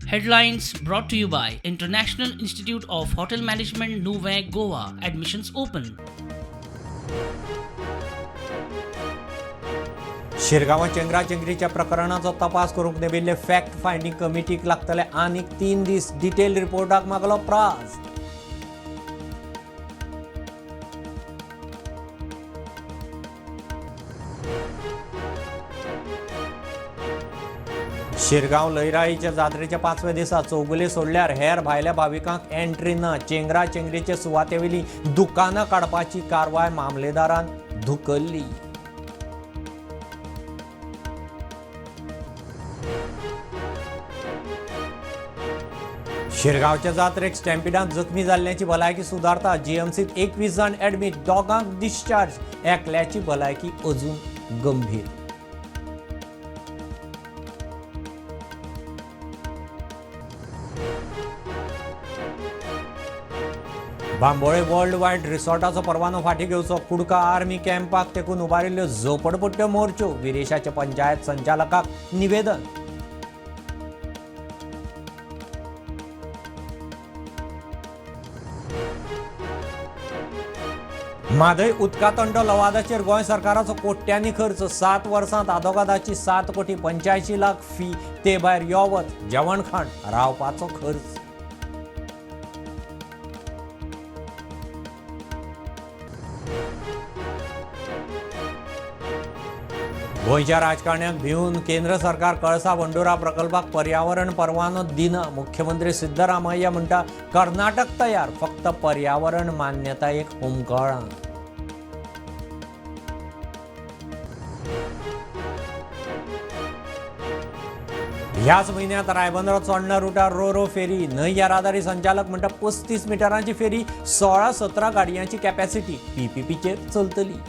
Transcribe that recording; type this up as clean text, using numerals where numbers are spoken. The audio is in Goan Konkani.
Headlines brought to you by International Institute of Hotel Management, Nuvem, Goa. Admissions open. शिरगांवां चेंगराचेंगरीच्या प्रकरणाचो तपास करूंक नेमिल्ले फॅक्ट फायंडींग कमिटीक लागतले आनीक 3 दीस. डिटेल रिपोर्टाक मागलो प्रास. शिरगांव लयराईच्या जात्रेच्या 5व्या दिसा चौगुले सोडल्यार हेर भायल्या भाविकांक एंट्री ना. चेंगरा चेंगरीचे सुवातेवेली दुकानां काडपाची कारवाय मामलेदारान धुकल्ली. शिरगांवच्या जात्रेक स्टॅम्पिडांत जखमी जाल्ल्याची भलायकी सुदारता. जीएमसीत 21 जाण ॲडमीट, दोगांक डिस्चार्ज, एकल्याची भलायकी अजून गंभीर. बांबोळे वर्ल्ड वायड रिसॉर्टाचो परवानो फाटीं घेवचो. कुडका आर्मी कॅम्पाक तेकून उबारिल्ल्यो झोपडपट्ट्यो मोर्च्यो. विरेशाच्या पंचायत संचालकाक निवेदन. म्हादय उदकातंटो लवादाचेर गोंय सरकाराचो कोट्यांनी खर्च. 7 वर्सांत आदोगादाची 7 कोटी 85 लाख फी, ते भायर यो वच, जेवण खाण, रावपाचो खर्च. गोंयच्या राजकारण्याक भिवन केंद्र सरकार कळसा भंडुरा प्रकल्पाक पर्यावरण परवानो दिना. मुख्यमंत्री सिद्धरामय्या म्हणटा कर्नाटक तयार, फक्त पर्यावरण मान्यतायेक हुमकळां. ह्याच म्हयन्यांत रायबंदर चोडणा रुटार रो रो फेरी. न्हंय येरादारी संचालक म्हणटा 35 मिटरांची फेरी, 16-17 गाडयांची कॅपॅसिटी, पीपीपीचेर चलतली.